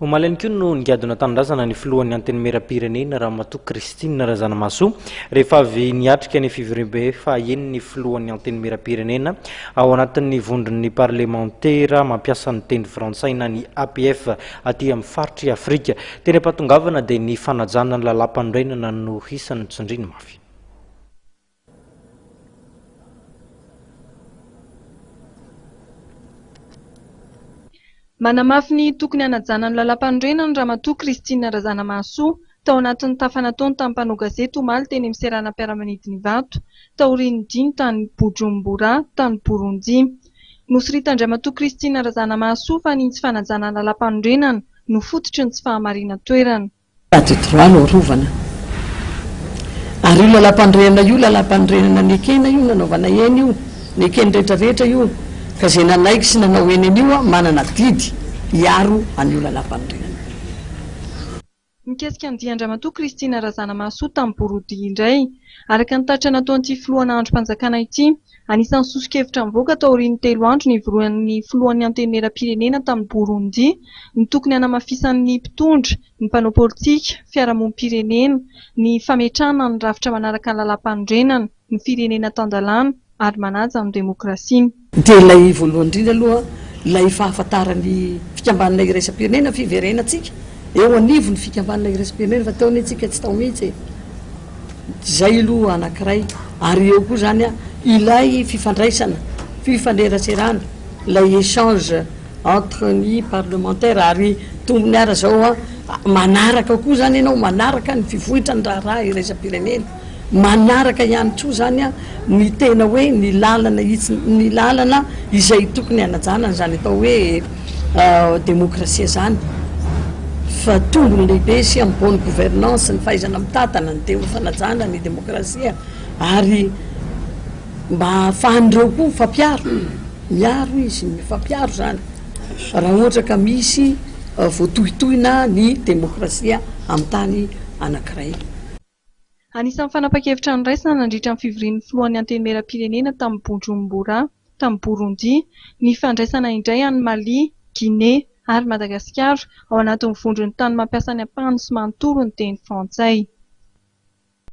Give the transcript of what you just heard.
Omaly ihany koa no nigadona tanindrazana ny filohan'ny Antenimierampirenena Ramatoa Christine Razanamahasoa rehefa avy niatrika ny fivoriambe fahaenin'ny filohan'ny Antenimierampirenena ao anatin'ny vondron'ny parlemantera mampiasa ny teny frantsay na ny APF aty amin'ny faritr'i Afrika. Teny am-pahatongavana dia ny fanajana ny lalàmpanorenana no isan'ny tsindriany mafy. Manamafy ny tokony hanajana ny lalàmpanorenana Ramatoa Christine Razanamahasoa tao anatin'ny tafa nataony tamin'ny mpanao gazety omaly teny amin'ny seranam-piaramanidina Ivato taorian'ny diny tany Bujumbura tany Burundi. Nosoritan-dRamatoa Christine Razanamahasoa fa ny tsy fanajana ny lalàmpanorenana no fototry ny tsy fahamarinan-toerana. État de droit no arovana. Ary io lalàmpanorenana io, lalàmpanorenana nekena io, nanaovana eny io, neken'ny rehetra rehetra io, ka izay nanaiky sy nanao eny an'io manana adidy hiaro an'io lalàmpanorenana io. Mikasika ny dian-dRamatoa Christine Razanamahasoa tamin'ny Borody indray, araka ny tatitra nataon'ity filohana andrim-panjakana ity, anisan'ny soso-kevitra nivoaka taorian'ny telo andro nivorian'ny filohan'ny Antenimierampirenena tamin'i Burundi ny tokony hanamafisan'ny mpitondra, ny mpanao politika, fiarahamonim-pirenena, ny fametrahana ny rafitra manaraka ny lalàmpanorenana, ny firenena tan-dalàna ary manaja ny demokrasia. Dia ilay voalohany indrindra aloha ilay fahafantaran'ny fikambanana iraisam-pirenena, fiverenantsika eo anivon'ny fikambanana iraisam-pirenena fa teo anie tsika tsy tao mihitsy e! Izay aloha anankiray ary eo koa izany ilay fifandraisana, fifaneraserana, ilay échange entre ny parlementaire ary tombony ara zao an, manaraka koa zany ianao, manaraka ny fivoitran'ny raharaha iraisam-pirenena, manaraka ihany koa zany an ny tena hoe ny lalana hitsy, ny lalana izay tokony hanajana an'izany atao hoe demokrasia zany fa tombony lehibe sy amin'ny bonne gouvernance, ny fahaizana mitantana, ny tena fanajana ny demokrasia ary mba ahafahan'ireo koa mifampiaro. Miaro izy, mifampiaro izany raha ohatra ka misy voatohitohina ny demokrasia amin'ny tany anankiray. Anisan'ny fanapan-kevitra noraisina nandritra ny fivorian'ny filohan'ny Antenimierampirenena tamin'i Bujumbura, tamin'i Burundi, ny fandraisana indray an'i Mali, Guinée ary Madagasikara ao anatin'ny vondron'ny tany mampiasa ny ampahany sy manontolo ny teny frantsay.